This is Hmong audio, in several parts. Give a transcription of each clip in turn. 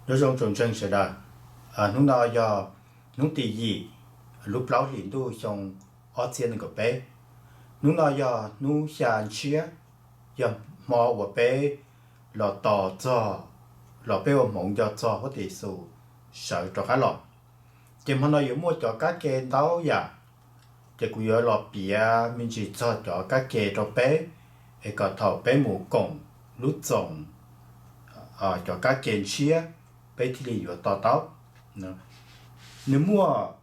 Nyob zoo tsoom ntseeg sawv daws, hnub no yog hnub tim yim lub plaub hlis ntuj xyoo ob txhiab nees nkaum peb. Hnub no yog hnub xya ntshiab, yog hmo uas peb los tos txog, los peb ua hmoov nco txog huab tais Yexus sawv rov qab los. Ces hmo no yuav muaj cov kab ke ntau yam, ces kuv yuav los piav me ntsis txog cov kab ke rau peb, es kom thaum peb mus koom lub txoos cov kab ke ntshiab, peb thiaj li yuav to taub. Nws muaj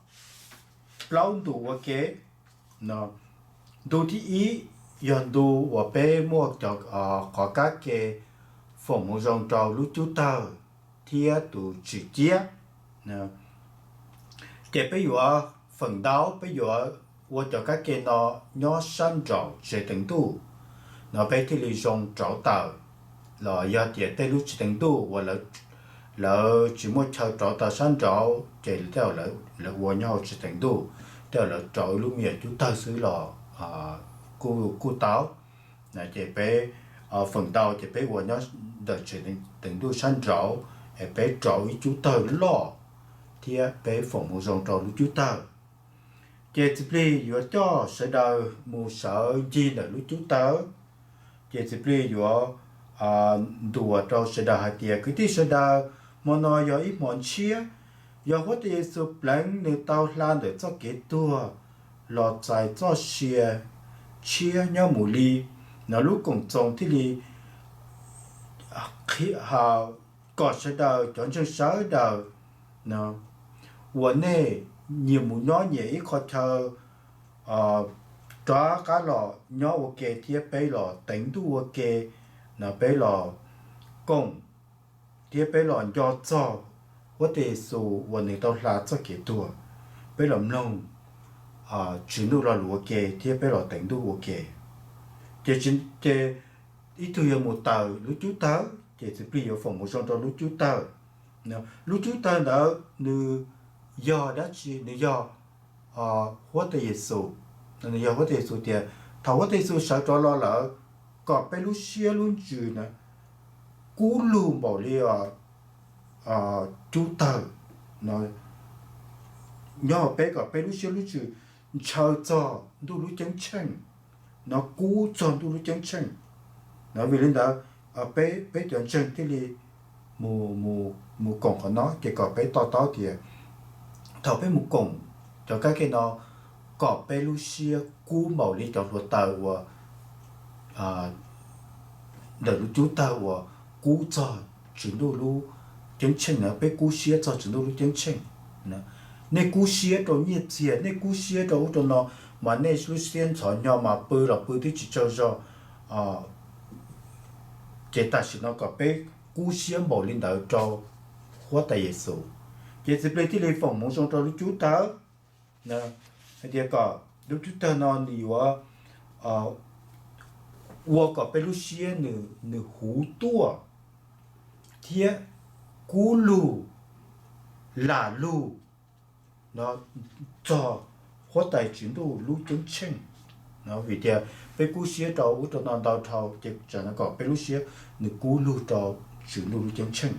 plaub ntu ua ke. Ntu thib ib yog ntu uas peb muaj cov qhov kab ke foom hmoov zoo rau lub cub tawg thiab tus tswm ciab. Ces peb yuav feem ntau peb yuav ua cov kab ke no nyob sab nraum tsev teev ntuj, no peb thiaj li zoo rauv taws, los yog tias tej lub tsev teev ntuj uas lawv tsis muaj chaw rauv taws sab nraud ces tej zaum lawv ua nyob hauv tsev teev ntuj, tej zaum lawv rauv ib lub me nyuam cub tawg xwb los kuj tau. Ces peb feem ntau ces peb ua nyob ntawm tsev teev ntuj sab nraud, es peb rauv ib cub tawg loj thiab peb foom hmoov zoo rau lub cub tawg. Ces txiv plig yuav coj sawv daws mus sawv ncig ntawm lub cub tawg. Ces txiv plig yuav ntuas rau sawv daws hais tias, kwv tij sawv daws, hmo no yog ib hmo ntshiab, yog huab tais Yexus pleev nws tau hla ntawm txoj kev tuag los txais txoj sia tshiab nyob mus li. No lub koom txoos thiaj li qhia kom sawv daws cov ntseeg sawv daws uas nej nyias mus nyob nyias ib qho chaw, rov qab los nyob ua ke thiab peb los teev ntuj ua ke, no peb los koom thiab peb los nco txog huab tais Yexus uas nws tau hla txoj kev tuag, peb los mloog Tswv Ntuj lo lus ua ke thiab peb los teev ntuj ua ke. Ces, ces ib tug yuav mus taws lub cub tawg, ces txiv plig yuav foom hmoov zoo rau lub cub tawg. Lub cub tawg ntawd nws yog dab tsi? Nws yog huab tais Yexus. Nws yog huab tais Yexus tias thaum huab tais Yexus sawv rov los lawm, kom peb lub siab lub ntsws na kub lug npaum li cub tawg no, nyob hauv peb kom peb lub siab lub ntsws ntshaw txog ntuj lub ceeb tsheej, no kub txog ntuj lub ceeb tsheej. No vim li ntawd peb, peb cov ntseeg thiaj li mus, mus koom qhov no, ces kom peb to taub tias thaum peb mus koom cov kab ke no, kom peb lub siab kub npaum li cov hluav taws uas ntawm lub cub tawg uas kub txog Tswv Ntuj lub ceeb tsheej na, peb kub siab txog Tswv Ntuj lub ceeb tsheej. Nej kub siab rau nyiaj txiag, nej kub siab rau ub rau no, mas nej lub siab ntxhov hnyo mas pw los pw twb tsis tsaug zog. Ces tam sim no kom peb kub siab npaum li ntawd rau huab tais Yexus. Ces txiv plig thiaj li foom hmoov zoo rau lub cub tawg, hais tias kom lub cub tawg no nws yuav ua kom peb lub siab nws huv tuaj thiab kub lug, lam lug no txog huab tais Tswv Ntuj lub ceeb tsheej. No vim tias peb kub siab rau ub rau no ntau dhau, ces tseem kom peb lub siab nws kub lug rau Tswv Ntuj lub ceeb tsheej.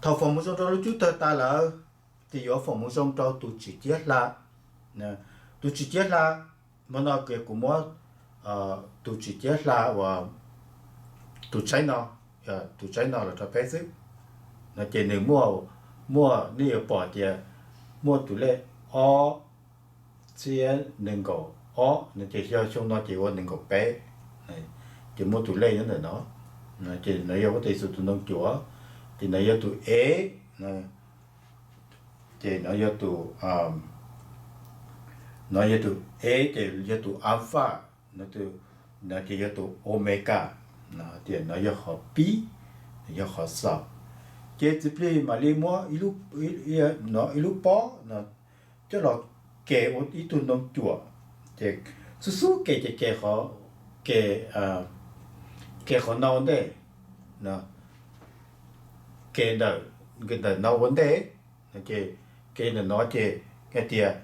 Thaum foom hmoov zoo rau lub cub tawg tas lawm, ces yuav foom hmoov zoo rau tus tswm ciab hla. Tus tswm ciab hla, hmo no kuv muab tus tswm ciab hla uas tus tsaib no, tus tsaib no los rau peb xwb. No ces nws muaj, muaj, nej yuav pom tias muaj tus lej ob txhiab nees nkaum ob no, ces yog xyoo no ces ua nees nkaum peb, ces muaj tus lej nyob ntawm no. Ces no yog huab tais Yexus tus ntoo cuam, ces no yog tus E, ces no yog tus, no yog tus E ces yog tus Alpha, no ces yog tus Omega, no tias no yog qhov pib, yog qhov xaus. Ces txiv plig mam li muab ib lub pob no coj los ke ua ib tug ntoo cuam, ces xub xub ke ces ke, ke, ke qhov no ua ntej, ke ntawm, ntawm no ua ntej, ces ke ntawm no ces hais tias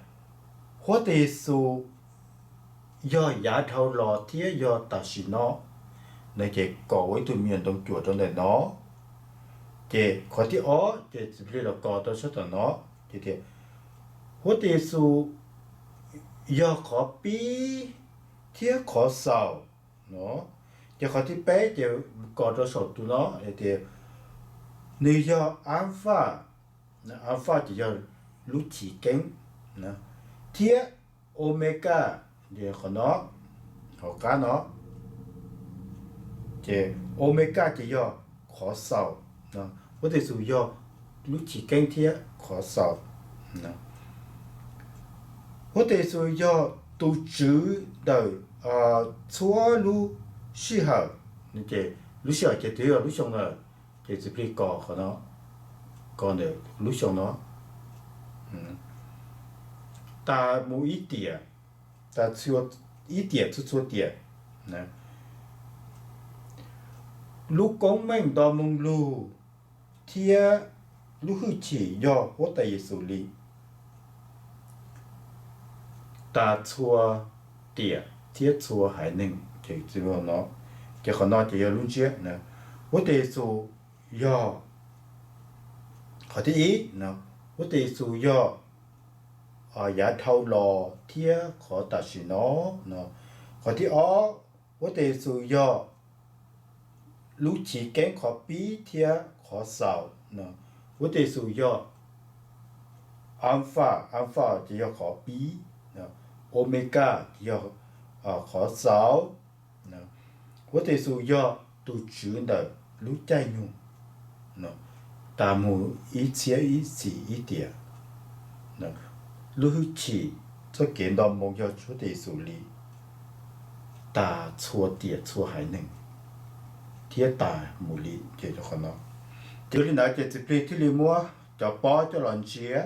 huab tais Yexus yog yav dhau los thiab yog tam sim no, no ces kom ua ib tug me nyuam ntoo cuam rau ntawm no. Ces qhov thib ob ces txiv plig los kos rau sab tom no, ces tias huab tais Yexus yog qhov pib thiab qhov xaus no. Ces qhov thib peb ces kos rau saum tus no tias nws yog Anfaj, Anfaj ces yog lub chiv keeb, thiab Omekaj, qhov no, hauv qab no, ces Omekaj ces yog qhov xaus. Huab tais Yexus yog lub chiv keeb thiab qhov xaus. Huab tais Yexus yog tus Tswv ntawm txhua lub sij hawm, ces lub sij hawm ces twb yog lub xyoo lawm, ces txiv plig kos qhov no, kos ntawm lub xyoo no tas mus ib tiam, tas ib tiam txhua txhua tiam. Lub koob meej nto moo lug thiab lub hwj chim yog huab tais Yexus li tas txhua tiam thiab txhua haiv neeg. Ces qhov no ces yog lub ntsiab. Huab tais Yexus yog, qhov thib ib, huab tais Yexus yog yav dhau los thiab qhov tam sim no. Qhov thib ob, huab tais Yexus yog lub chiv keeb qhov pib thiab qhov xaus. Huab tais Yexus yog Anfaj, Anfaj ces yog qhov pib, Omekaj ces yog qhov xaus. Huab tais Yexus yog tus Tswv ntawm lub caij nyoog tas mus ib txhiab ib txhis ib tiam. Lub hwj chim txoj kev nto moo yog huab tais Yexus li tas txhua tiam txhua haiv neeg thiab tas mus li. Ces qhov no, ces yog li ntawd ces txiv plig thiaj li muab cov pob coj los ntsia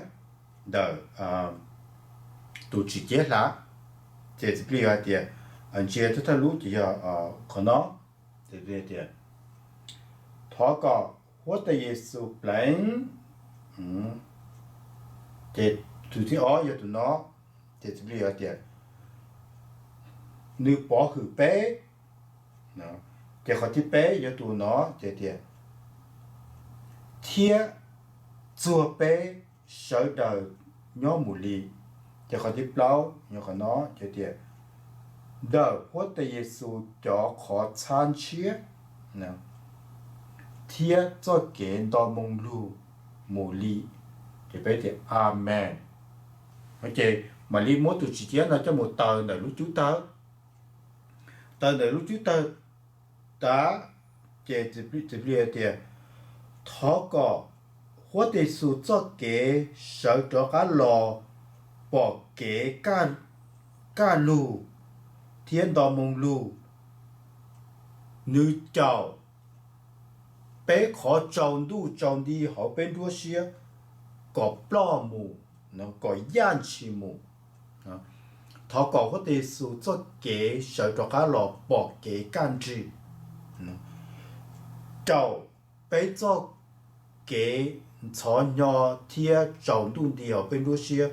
ntawm tus tsim ciab hla. Ces txiv plig hais tias ntsia thawj thawj lub ces yog qhov no, tias thov kom huab tais Yexus pleev. Ces tus thib ob yog tus no, ces txiv plig hais tias nws pov hwm peb. Ces qhov thib peb yog tus no, ces tias thiab txuag peb sawv daws nyob mus li. Ces qhov thib plaub yog qhov no, ces tias ntawm huab tais Yexus cov qhov txhab ntshiab thiab txoj kev nto moo lug mus li. Ces peb tias Amees. Ces mam li muab tus tsim ciab no coj mus taws ntawm lub cub tawg. Taws ntawm lub cub tawg tas, ces txiv plig tias thov kom huab tais Yexus txoj kev sawv rov qab los pom kev kaj lug thiab nto moo lug. Nws caum peb qhov tsaus ntuj tsaus nti hauv peb nruab siab kom ploj mus, kom yaj ntshis mus. Thov kom huab tais Yexus txoj kev sawv rov qab los pom kev kaj nrig, caum peb txoj kev ntxhov hnyo thiab tsaus ntuj nti hauv peb nruab siab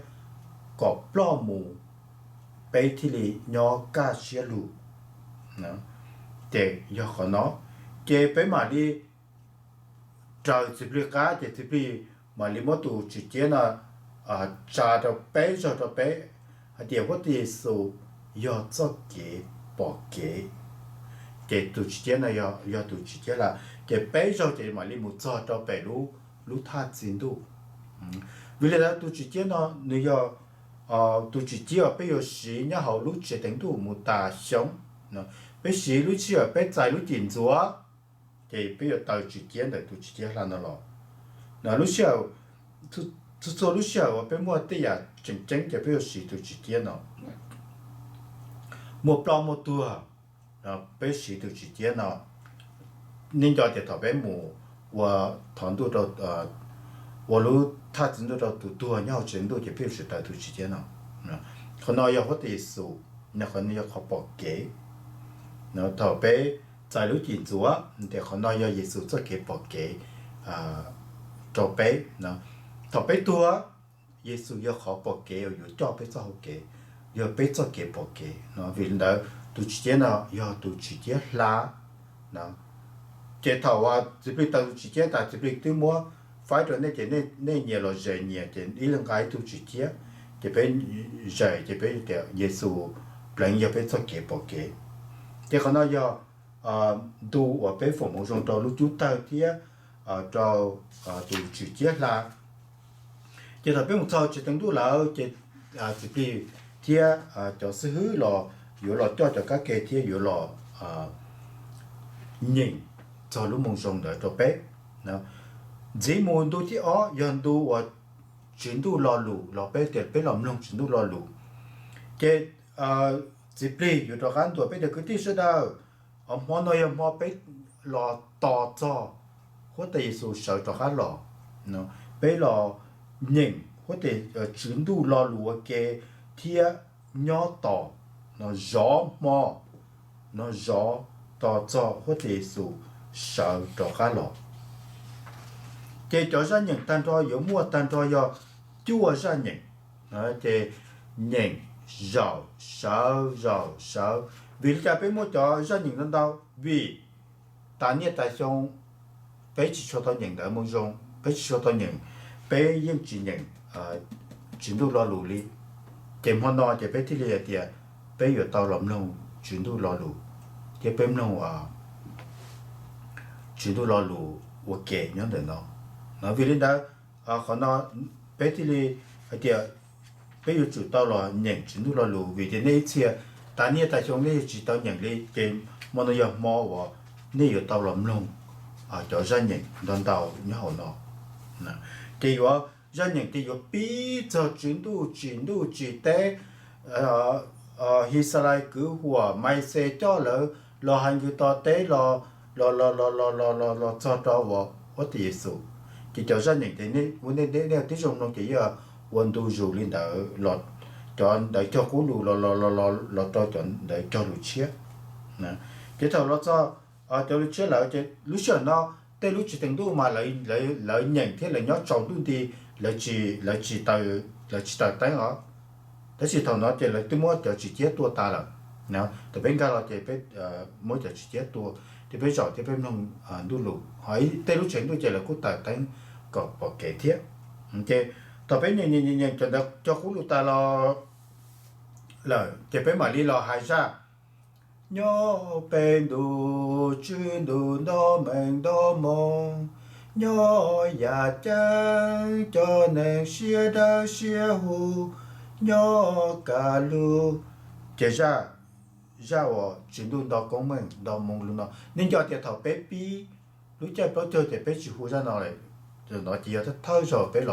kom ploj mus, peb thiaj li nyob kaj siab lug. Ces yog qhov no, ces peb mam li raws txiv plig qab, ces txiv plig mam li muab tus tsim ciab no tsa rau peb zaug rau peb hais tias huab tais Yexus yog txoj kev pom kev. Ces tus tsim ciab no yog tus tsim ciab hla, ces peb zaug ces mam li mus txog rau pem lub thaj txi ntuj. Vim li ntawd tus tsim ciab no nws yog tus tsim ciab uas peb yuav siv nyob hauv lub tsev teev ntuj mus tas xyoo. Peb siv lub sij hawm peb txais lub cim ntxuav, ces peb yuav taws tsim ciab ntawm tus tsim ciab hla no los. Lub sij hawm, txhua txhua lub sij hawm uas peb muaj tej yam tseem ceeb ces peb yuav siv tus tsim ciab no. Muaj ploj muaj tuag, peb siv tus tsim ciab no. Nej nco tias thaum peb mus ua thov ntuj rau, ua lub thaj txi ntuj rau tus tuag nyob hauv tsev ntuj ces peb yuav tsum taws tus tsim ciab no. Qhov no yog huab tais Yexus, qhov no yog qhov pom kev. Thaum peb txais lub cim ntxuav ces qhov no yog Yexus txoj kev pom kev rau peb. Thaum peb tuag, Yexus yog qhov pom kev uas yuav coj peb txoj hau kev, yog peb txoj kev pom kev no. Vim li ntawd tus tsim ciab no yog tus tsim ciab hla. Ces thaum uas txiv plig taws tus tsim ciab tas, txiv plig twb muab faib rau nej, ces nej nyias los zes nyias, ces ib leeg nqa ib tug tsim ciab, ces peb zes, ces peb tias Yexus pleev yog peb txoj kev pom kev. Ces qhov no yog ntu uas peb foom hmoov zoo rau lub cub tawg thiab rau tus tsim ciab hla. Ces thaum peb mus txog tsev teev ntuj lawm ces txiv plig thiab cov xib hwb los yuav los coj cov kab ke thiab yuav los nyeem txog lub moo zoo ntawd rau peb. Ntxiv mus ntu thib ob yog ntu uas Tswv Ntuj lo lus los peb tias peb los mloog Tswv Ntuj lo lus. Ces txiv plig yuav rov qab ntuas peb tias kwv tij sawv daws, hmo no yog hmo peb los tos txog huab tais Yexus sawv rov qab los, peb los nyeem huab tais Tswv Ntuj lo lus ua ke thiab nyob tos, no zov hmo, no zov tos txog huab tais Yexus sawv rov qab los. Ces cov zaj nyeem tag nrho yuav muaj tag nrho yog cuaj zaj nyeem. Ces nyeem zaum sawv zaum sawv. Vim li cas peb muaj cov zaj nyeem ntau ntau? Vim tas niaj tas xyoo peb tsis tshua tau nyeem ntawv moo zoo, peb tsis tshua tau nyeem, peb yeej tsis nyeem Tswv Ntuj lo lus li. Ces hmo no ces peb thiaj li hais tias peb yuav tau los mloog Tswv Ntuj lo lus thiab peb mloog Tswv Ntuj lo lus ua ke nyob ntawm no. No vim li ntawd, qhov no peb thiaj li hais tias peb yuav tsum tau los nyeem Tswv Ntuj lo lus, vim tias nej ib txhia tas niaj tas xyoo nej yuav tsis tau nyeem li, ces hmo no yog hmo uas nej yuav tau los mloog cov zaj nyeem ntau ntau nyob hauv no. Ces yuav, zaj nyeem ces yuav pib txog Tswv Ntuj tsim ntuj tsim teb, His Xas Lais kwv huam, Mais Xes coj lawv los hais nkws tos teb los, los los los los los los los txog rau uas huab tais Yexus. Ces cov zaj nyeem ces nej tib zoo mloog ces yeej ua ntu zus li ntawd, cov ntawv cog qub lus los los los los rau cov ntawv cog lus tshiab. Ces thaum los txog cov lus tshiab lawm ces lub sij hawm no tej lub tsev teev ntuj mas lawv nyeem thiab lawv nyob tsaus ntuj nti, lawv tsis taws teeb os. Tab sis thaum no ces lawv twb muab cov tsim ciab tua tas lawm. Thaum peb nkag los ces peb muab cov tsim ciab tua, ces peb zaum thiab peb mloog ntuj lus, ho tej lub tsev ntuj ces lawv kuj taws teeb kom pom kev thiab. Ces thaum peb nyeem nyeem nyeem cov ntawv cog qub lus tas los lawm ces peb mam li los hais zaj: Nyob peb ntuj Tswv Ntuj nto meej nto moo, nyob yam ceeb cov neeg siab dawb siab huv, nyob kaj lug. Ces zaj, zaj uas Tswv Ntuj nto koob meej nto moo lug no, nej nco tias thaum peb pib lub caij plaub caug ces peb tsis hu zaj no lawm, no ces yog thawj thawj zaug peb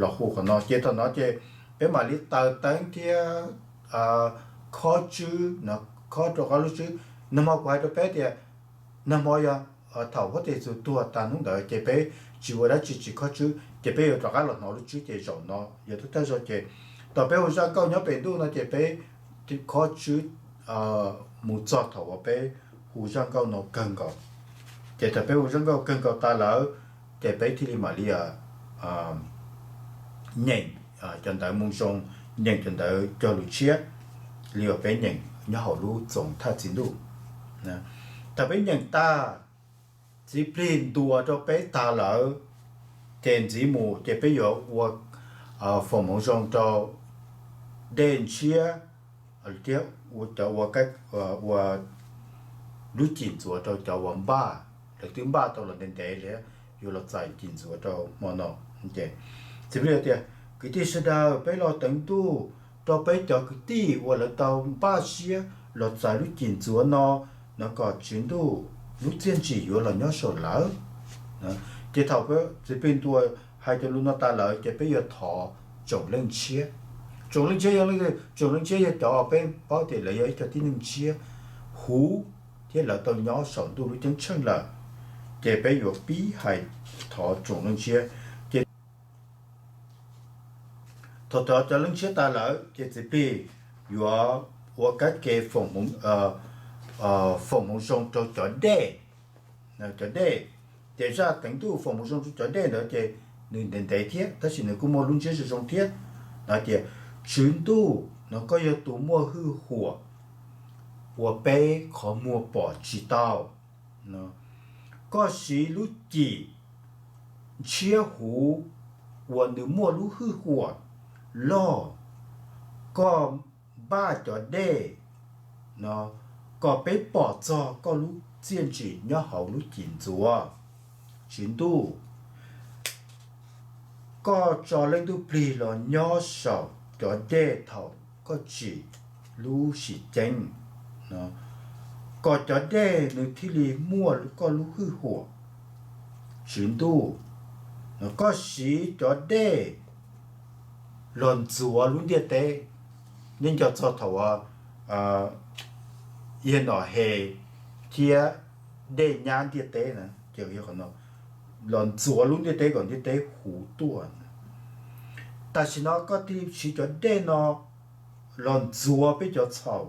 los hu qhov no. Ces thaum no ces peb mam li taws teeb thiab khob tswb, khob rau qab lub tswb. Nag hmo kuv hais rau peb tias nag hmo yog thaum huab tais Yexus tuag tas hnub ntawd ces peb tsis ua dab tsi tsis khob tswb ces peb yuav rov qab los hnov lub tswb ces zaum no yog thawj thawj zaug ces thaum peb hu zaj nkauj nyob pem ntuj no ces peb khob tswb mus txog thaum uas peb hu zaj nkauj no kawg nkaus. Ces thaum peb hu zaj nkauj kawg nkaus tas lawm ces peb thiaj li mam li nyeem cov ntawv moo zoo, nyeem cov ntawv cog lus tshiab li uas peb nyeem nyob hauv lub Txoos Thaj Txi Ntuj. Thaum peb nyeem tag, txiv plig ntuas rau peb tag lawm, ces ntxiv mus ces peb yuav ua foom hmoov zoo rau dej ntshiab thiab cov ua, ua lub cim ntxuav rau cov uas npaj, lawv twb npaj tau los ntev ntev li, yuav los txais cim ntxuav rau hmo no. Txiv plig tias, kwv tij sawv daws, peb los teev ntuj rau peb cov kwv tij uas lawv tau npaj siab los txais lub cim ntxuav no, no kom Tswv Ntuj lub txiaj ntsim yuav los nyob saum lawv. Ces thaum txiv plig ntuas hais cov lus no tas lawm ces peb yuav thov tsoom leej ntshiab. Tsoom leej ntshiab yog leej twg? Tsoom leej ntshiab yog cov peb paub tias lawv yog ib co tib neeg ntshiab huv thiab lawv tau nyob saum ntuj lub ceeb tsheej lawm, ces peb yuav pib hais thov tsoom leej ntshiab. Ces thaum thov cov leej ntshiab tas lawm ces txiv plig yuav ua kab ke foom hmoov zoo rau cov dej. Cov dej, ces zaj teev ntuj foom hmoov zoo rau cov dej ntawd ces nws ntev ntev thiab tab sis nws kuj muaj lub ntsiab zoo zoo thiab. No tias, Tswv Ntuj, no koj yog tus muaj hwj huam uas peb qhov muag pom tsis tau. koj siv lub cim ntshiab huv uas nws muaj lub hwj huam loj, koj npaj cov dej no kom peb pom txog koj lub txiaj ntsim nyob hauv lub cim ntxuav. Tswv Ntuj, koj tso Leej Ntuj Plig los nyob saum cov dej thaum koj tsim lub sim ceeb, kom cov dej nws thiaj li muaj koj lub hwj huam. Tswv Ntuj, koj siv cov dej los ntxuav lub ntiaj teb. Nej nco txog thaum uas Yawg Nom Hes thiab dej nyab ntiaj teb na, ces los ntxuav lub ntiaj teb kom ntiaj teb huv tuaj. Tam sim no koj thiaj siv cov dej no los ntxuav peb cov txhaum.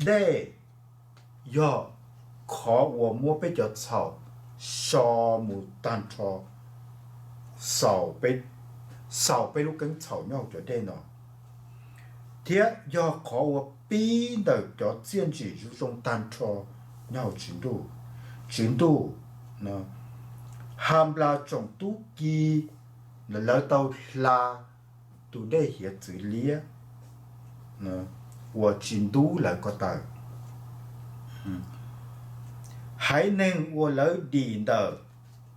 Dej yog qhov uas muab peb cov txhaum so mus tag nrho, xaus peb lub keeb txhaum nyob hauv cov dej no, thiab yog qhov uas pib ntawm cov txiaj ntsim zoo zoo tag nrho nyob hauv Tswv Ntuj. Tswv Ntuj, Hanplas tsoom tub ki lawv tau hla tus dej hiav txwv liab uas tsis ntub lawv ko taw. Haiv neeg uas lawv dim ntawm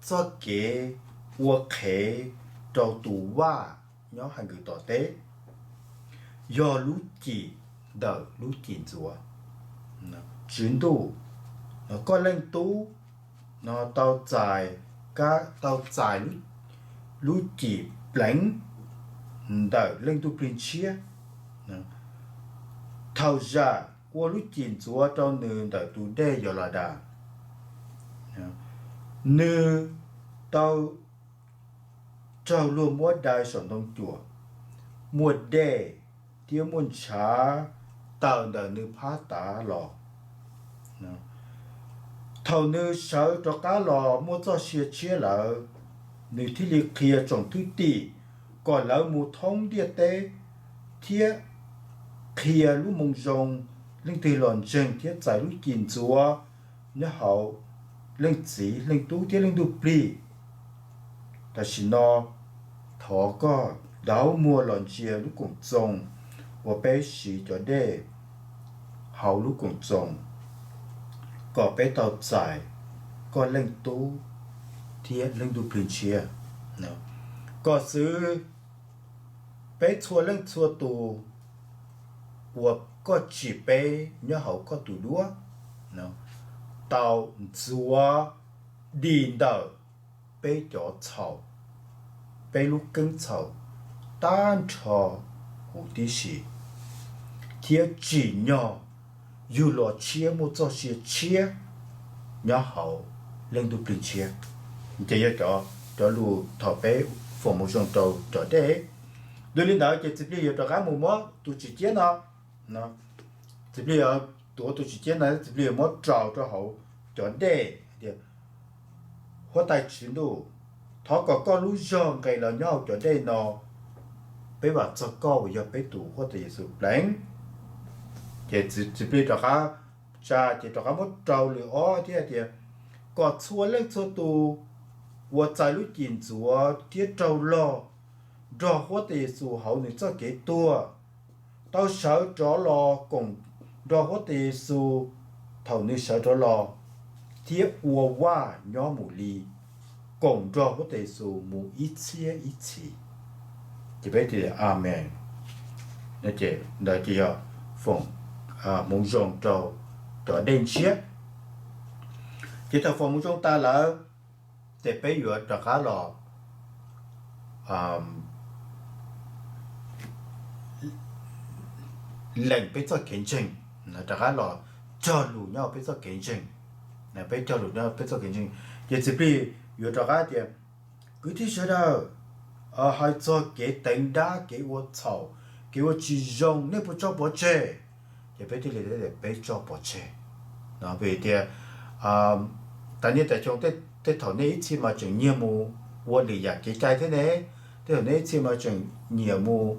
txoj kev ua qhev rau tus vaj nyob hais nkws tom teb yog lub cim ntawm lub cim ntxuav. Tswv Ntuj, koj Leej Tub no tau txais, tau txais lub cim pleev ntawm Leej Ntuj Plig Ntshiab thaum zam ua lub cim ntxuav rau nws ntawm tus dej Yos Las Das. Nws tau raug luag muab dai saum ntoo cuam, muaj dej thiab muaj ntshav tawm ntawm nws phab tav los. Thaum nws sawv rov qab los muaj txoj sia tshiab lawm, nws thiaj li qhia tsoom thwj tim kom lawv mus thoob ntiaj teb thiab qhia lub Moo Zoo. Leej twg los ntseeg thiab txais lub cim ntxuav nyob hauv Leej Txiv, Leej Tub thiab Leej Ntuj Plig, tam sim no thov koj ntaub muag los ntsia lub Koom Txoos uas peb siv cov dej hauv lub Koom Txoos, kom peb tau txais koj Leej Tub thiab Leej Ntuj Plig Ntshiab, kom xwv peb txhua leej txhua tus uas koj tsim peb nyob hauv koj tus duab tau ntxuav dim ntawm peb cov txhaum, peb lub keeb txhaum tag nrho huv tib si, thiab tsim nyog yug los tshiab muaj txoj sia tshiab nyob hauv Leej Ntuj Plig Ntshiab. Ces yog cov lus thaum peb foom Moo Zoo rau cov dej. Dua li ntawd ces txiv plig yuav rov qab mus muab tus tsim ciab no, txiv plig tuav tus tsim ciab no, txiv plig yuav muab rau rau hauv cov dej tias, Huab Tais Tswv Ntuj, thov kom koj lub zog nqes los nyob hauv cov dej no. Peb vam txog koj uas yog peb tus Huab Tais Yexus Pleev. Ces txiv plig rov qab tsa ces rov qab muab rau lwm ob thiab tias, Kom txhua leej txhua tus uas txais lub cim ntxuav thiab raug log nrog Huab Tais Yexus hauv nws txoj kev tuag, tau sawv rov los koom nrog Huab Tais Yexus thaum nws sawv rov los, thiab ua vaj nyob mus li koom nrog Huab Tais Yexus mus ib txhiab ib txhis. Ces peb tias, Amees. Ntawd ces yog foom Moo Zoo rau cov dej ntshiab. Ces thaum foom Moo Zoo tas lawm, ces peb yuav rov qab los lees peb txoj kev ntseeg, rov qab los cog lus nyob peb txoj kev ntseeg, peb cog lus nyob peb txoj kev ntseeg. Ces txiv plig yuav rov qab tias, Kwv tij sawv daws, hais txog kev teev dab, kev ua txhaum, kev ua tsis zoo, nej puas tso pov tseg? Ces peb thiaj li teb tias peb tso pov tseg. No vim tias tas niaj tas xyoo tej thaum nej ib txhis mas tseem nyiag mus ua lwm yam kev cai thiab ne, tej thaum nej ib txhis mas tseem nyiam mus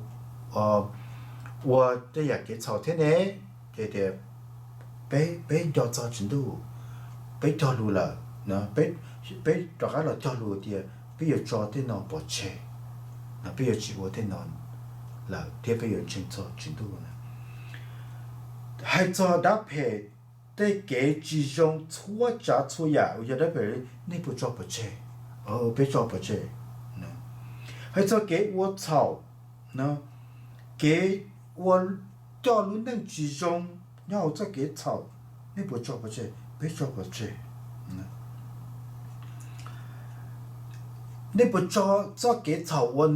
ua tej yam kev txhaum thiab ne. Ces tias peb nco txog Tswv Ntuj, peb cog lus lawm, peb rov qab los cog lus tias peb yuav tso tej no pov tseg, peb yuav tsis ua tej no lawm thiab peb yuav ntseeg txog Tswv Ntuj. Hais txog dab phem, tej kev tsis zoo txhua tsav txhua yam uas yog dab phem, nej puas tso pov tseg? Peb tso pov tseg. Hais txog kev ua txhaum, kev ua, coj lub neej tsis zoo nyob hauv txoj kev txhaum, nej puas tso pov tseg? Peb tso pov tseg. Nej puas tso txoj kev txhaum uas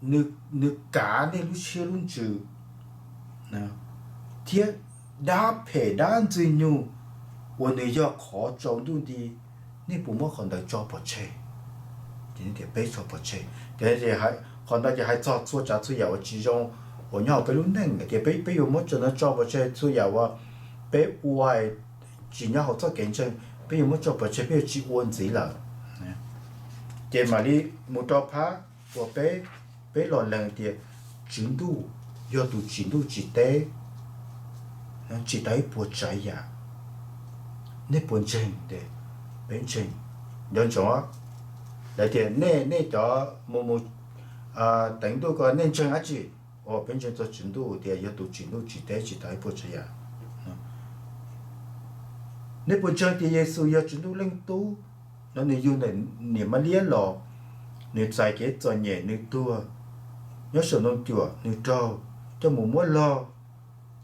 nws kav nej lub siab lub ntsws, thiab dab phem dab ntxwg nyoog uas nws yog qhov tsaus ntuj nti, nej puas muab qhov ntawd tso pov tseg? Peb tso pov tseg. Qhov ntawd ces hais txog txhua tsav txhua yam uas tsis zoo uas nyob hauv peb lub neej tias peb yuav muab tso pov tseg, txhua yam uas peb ua tsis nyob hauv txoj kev ntseeg, peb yuav muab tso pov tseg, peb yuav tsis ua ntxiv lawm. Ces mam li mus rau phab uas peb, peb los lees tias Tswv Ntuj yog tus tsim ntuj tsim teb, tsim tau ib puas tsav yam. Nej puas ntseeg? Peb ntseeg. Nco ntsoov, lawv tias nej, nej cov mus mus teev ntuj ko nej ntseeg dab tsi? Peb ntseeg txog Tswv Ntuj tias yog tus tsim ntuj tsim teb tsim tau ib puas tsav yam. Nej puas ntseeg tias Yexus yog Tswv Ntuj Leej Tub no? Nws yug ntawm niam Mab Liab los, nws txais kev txom nyem, nws tuag, nyob saum ntoo cuam, nws raug coj mus muab log,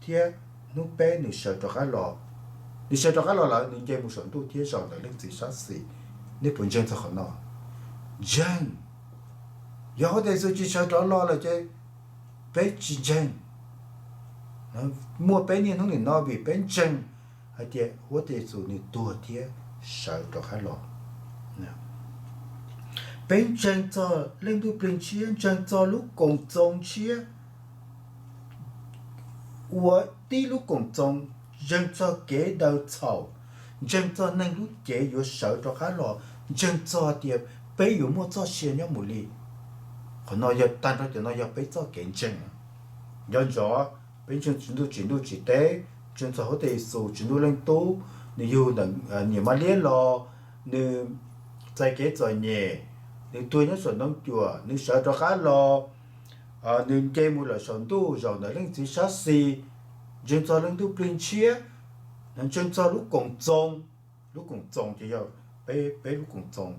thiab hnub peb nws sawv rov qab los. Nws sawv rov qab los lawm, nws nce mus saum ntuj thiab zaum ntawm Leej Txiv sab xis. Nej puas ntseeg txog qhov no? Ntseeg. Yog huab tais Yexus tsis sawv rov los lawm ces peb tsis ntseeg. Muaj peb niaj hnub nim no vim peb ntseeg hais tias huab tais Yexus nws tuag thiab sawv rov qab los. Peb ntseeg txog Leej Ntuj Plig Ntshiab, ntseeg txog lub Koom Txoos Ntshiab ua tib lub koom txoos, ntseeg txog kev daws txhaum, ntseeg txog neeg lub cev yuav sawv rov qab los, ntseeg txog tias peb yuav muaj txoj sia nyob mus li. Qhov no yog tag nrho cov no yog peb txoj kev ntseeg. Nco ntsoov, peb ntseeg Tswv Ntuj tsim ntuj tsim teb, ntseeg txog huab tais Yexus Tswv Ntuj Leej Tub, nws yug ntawm niam Mab Liab los, nws txais kev txom nyem, nws tuag nyob saum ntoo cuam, nws sawv rov qab los, nws nce mus lawm saum ntuj zaum ntawm Leej Txiv sab xis, ntseeg txog Leej Ntuj Plig Ntshiab, ntseeg txog lub Koom Txoos. Lub Koom Txoos ces yog peb, peb lub Koom Txoos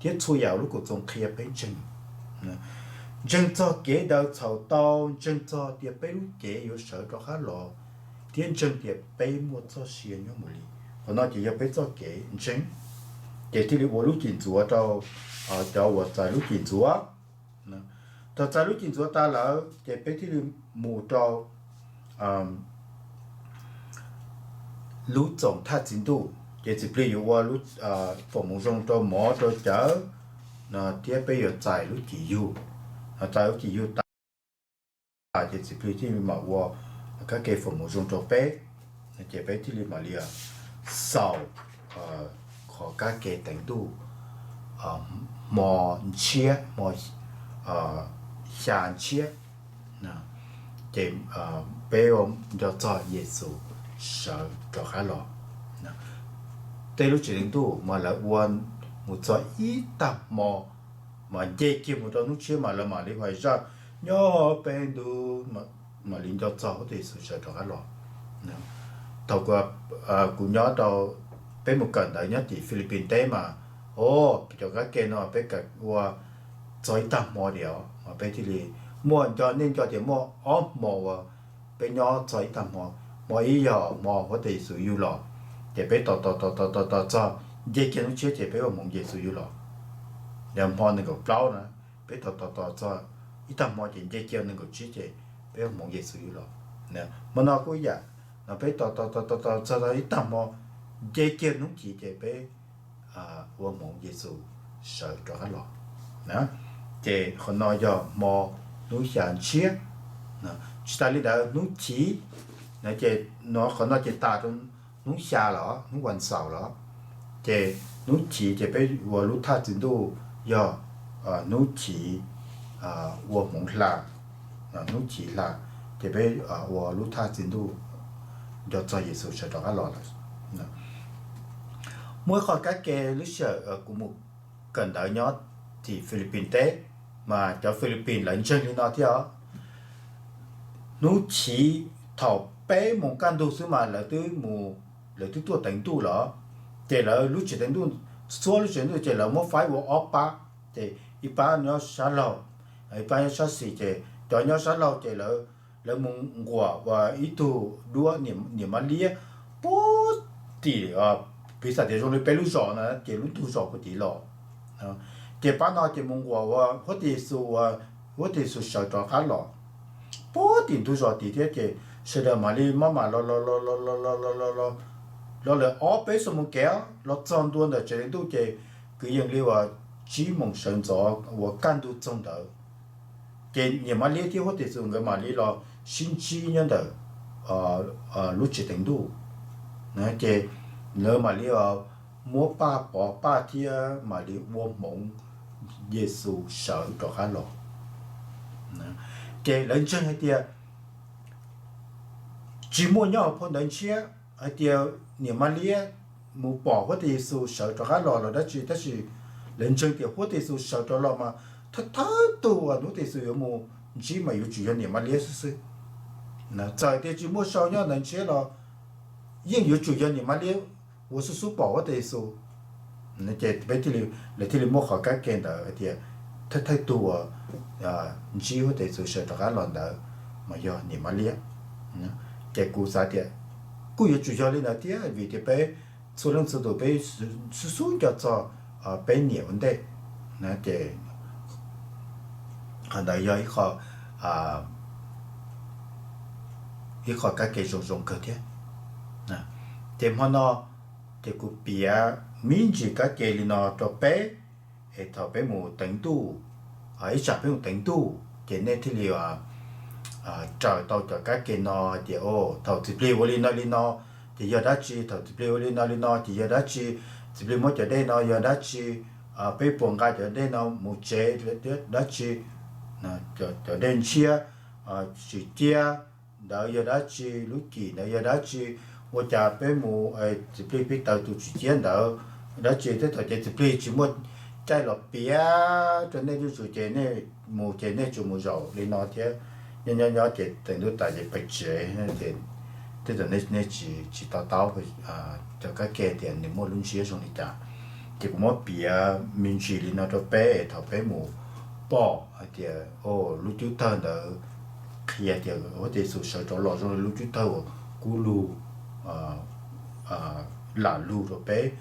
thiab txhua yam lub Koom Txoos qhia peb ntseeg. Ntseeg txog kev daws txhaum tau, ntseeg txog tias peb lub cev yuav sawv rov qab los, thiab ntseeg tias peb muaj txoj sia nyob mus li. Qhov no ces yog peb txoj kev ntseeg. Ces thiaj li ua lub Cim Ntxuav rau cov uas txais lub Cim Ntxuav. Thaum txais lub Cim Ntxuav tas lawm ces peb thiaj li mus rau lub Txoos Thaj Txi Ntuj, ces txiv plig yuav ua lub foom hmoov zoo rau mov rau cawv thiab peb yuav txais lub Cim Yug. Txais lub Cim Yug tas ces txiv plig thiaj li mam ua kab ke foom hmoov zoo rau peb, ces peb thiaj li mam li xaus qhov kab ke teev ntuj hmo ntshiab, hmo xya ntshiab, ces peb ua nco txog Yexus sawv rov qab los. Tej lub tsev teev ntuj mas lawv ua mus txog ib tag hmo, mas nce kiag mus rau hnub tshiab mas lawv mam li hais zaj nyob peb ntu mam li nco txog huab tais Yexus sawv rov qab los. Thaum kuv nyob rau, peb mus kawm ntawv nyob tim Philippines teb mas, o, cov kab ke no peb kawm ua txog ib tag hmo tiag os, mas peb thiaj li muaj, nco, nej nco tias muaj ob hmo uas peb nyob txog ib tag hmo. Hmo ib yog hmo huab tais Yexus yug los, ces peb tos tos tos tos tos tos txog nce kiag hnub tshiab ces peb ua hmoov Yexus yug los. Yog hmo nees nkaum plaub na, peb tos tos tos txog ib tag hmo ces nce kiag nees nkaum tsib ces peb ua hmoov Yexus yug los. Hmo no kuj ib yam, no peb tos tos tos tos tos txog ib tag hmo, nce kiag hnub chiv ces peb ua hmoov Yexus sawv rov qab los. Ces qhov no yog hmo hnub xya ntshiab. Tsis tas li ntawd, hnub chiv, ces qhov no ces tas rau hnub xya los, hnub vas xaum los, ces hnub chiv ces peb ua lub thaj txi ntuj yog hnub chiv ua hmoov hla, hnub chiv hla, ces peb ua lub thaj txi ntuj nco txog Yexus sawv rov qab los lawm. Muaj ib qho kab ke lub sij hawm kuv mus kawm ntawv nyob tim Philippines teb, mas cov Philippines lawv ntseeg li no thiab os. Hnub chiv thaum peb moos kaj ntug xwb mas lawv twb mus, lawv twb tuaj teev ntuj lawm. Ces lawv lub tsev teev ntuj, txhua lub tsev teev ntuj ces lawv muab faib ua ob pab, ces ib pab nyob sab laug, ib pab nyob sab xis. Ces cov nyob sab laug ces lawv mus nquam ua ib tug duab niam mab liab puag tim, piv xam tias zoo li peb lub zos no ces lub ntug zos puag tim los. Ces pab no ces mus nquam ua huab tais Yexus, ua huab tais Yexus sawv rov qab los puag tim ntug zos tid thiab. Ces sawv daws mam li maj mam los los los los los los los los lawm ob peb xuab moos kev los txog ntua ntawm tsev teev ntuj ces kwv yees li uas tsib moos sawv ntxov uas kaj ntug txog ntawd. Ces niam mab liab thiab huab tais Yexus nkawd mam li los sib ntsib nyob ntawm lub tsev teev ntuj. Ces lawv mam li muab paj pov paj thiab mam li ua hmoov Yexus sawv rov qab los. Ces lawv ntseeg hais tias tsis muaj nyob hauv phau ntawv Ntshiab hais tias niam mab liab mus pom huab tais Yexus sawv rov qab los los dab tsi, tab sis lawv ntseeg tias huab tais Yexus sawv rov los mas thawj thawj tug uas huab tais Yexus yuav mus ntsib mas yuav tsum yog niam mab liab xwb xwb. Txawm tias tsis muaj sau nyob ntawv Ntshiab los yeej yuav tsum yog niam mab liab uas xub xub pom huab tais Yexus. Ces peb thiaj li, lawv thiaj li muab qhov kab ke ntawd hais tias thawj thawj tug uas ntsib huab tais Yexus sawv rov qab los ntawd mas yog niam mab liab. Ces kuv xav tias kuj yuav tsum yog li ntawd thiab, vim tias peb txhua leej txhua tus peb xub xub nco txog peb niam ua ntej. Ces qhov ntawd yog ib qho kab ke zoo zoo kawg thiab. Ces hmo no ces kuv piav me ntsis kab ke li no rau peb, es thaum peb mus teev ntuj, ib tsam peb mus teev ntuj ces nej thiaj li raws tau cov kab ke no hais tias, o, thaum txiv plig ua li no li no ces yog dab tsi, thaum txiv plig ua li no li no ces yog dab tsi, txiv plig muab cov dej no yog dab tsi, peb puas nqa cov dej no mus tsev dab tsi, cov dej ntshiab, tswm ciab ntawd yog dab tsi, lub cim ntawd yog dab tsi, ua cas peb mus txiv plig pib taws tus tswm ciab ntawd dab tsi. Tej thaum ces txiv plig tsis muaj caij los piav rau nej zuj zus ces nej mus ces nej tsuas mus zaum li no thiab. Nyob nyob nyob ces teev ntuj tas ces pais tsev, tej thaum nej tsis to taub cov kab ke tias nws muaj lub ntsiab zoo li cas. Ces kuv muab piav me ntsis li no rau peb es thaum peb mus pom hais tias, o, lub cub tawg ntawd qhia tias huab tais Yexus sawv rov los zoo li lub cub tawg uas kub lug lam lug rau peb,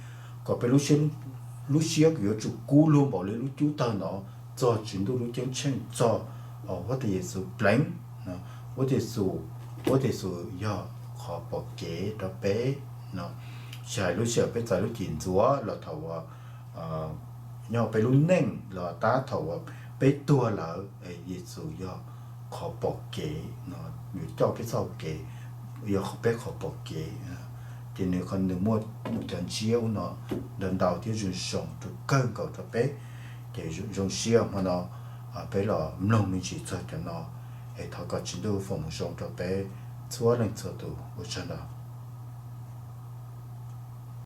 kom peb lub siab yuav tsum kub lug npaum li lub cub tawg no txog Tswv Ntuj lub ceeb tsheej, txog huab tais Yexus pleev, huab tais Yexus, huab tais Yexus yog qhov pom kev rau peb no. Tsis hais lub sij hawm peb txais lub cim ntxuav los thaum uas nyob peb lub neej los tab thaum uas peb tuag lawm, Yexus yog qhov pom kev no, yuav coj peb txoj hau kev, yog peb qhov pom kev. Ces nws, nws muaj cov ntsiab ub no ntau ntau thiab zoo zoo rau kawg nkaus rau peb. Ces zoo siab hmo no peb los mloog me ntsis txog cov no, es thov kom Tswv Ntuj foom hmoov zoo rau peb txhua leej txhua tus. Ua tsaug ntau.